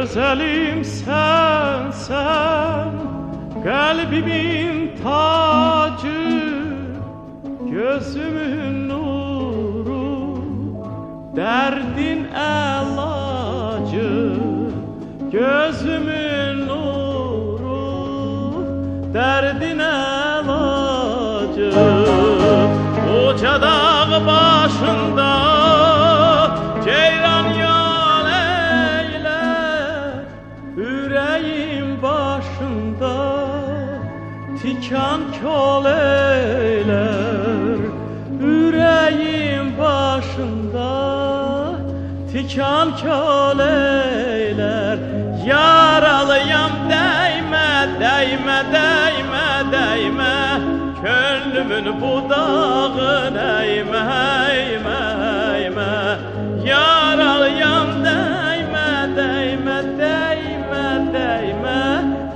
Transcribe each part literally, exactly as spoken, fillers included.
گؤزلیم سنسن، قلبیمین تاجی، گؤزومون نورو، دردین علاجی، گؤزومون نورو، دردین علاجی. اوجا داغ باشیندا جئیران یال ائیلر، اوره‌ییم باشیندا تیکان کول ائیلر، اوره‌ییم باشیندا تیکان کول ائیلر. یارالییام، دیمه، دیمه، دیمه، دیمه، کؤنلومون بو داغین ائیمه، ائیمه، ائیمه. یارالییام، دیمه، دیمه، دیمه، دیمه،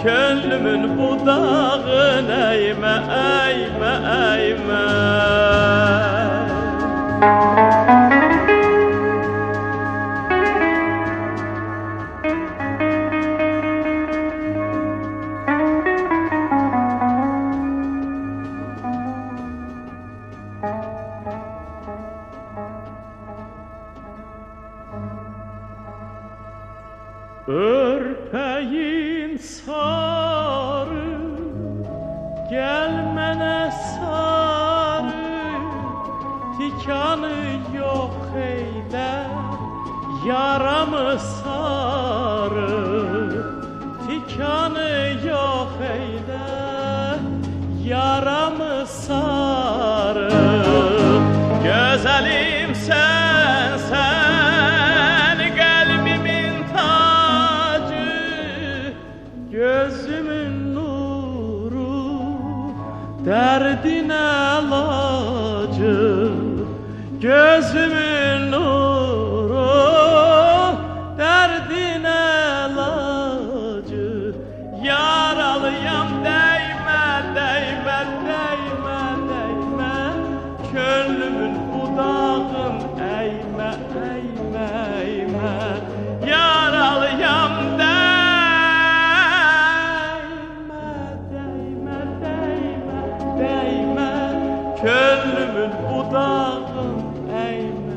کؤنلومون بو داغین ائیمه، ائیمه، ائیمه. اؤرپه‌یین ساری، گل منه ساری، تیکانی یوخ ائیله یارامی ساری، تیکانی یوخ ائیله یارامی ساری. گؤزلیم سنسن، قلبیمین تاجی، گؤزومون نورو، دردین علاجی، گؤزومون نورو، دردین علاجی. یارالییام، دیمه، دیمه، دیمه، دیمه، کؤنلومون بو داغین ائیمه، ائیمه، ائیمه. یارالییام، دیمه، دیمه، دیمه، دیمه، کؤنلومون بو داغین ائیمه،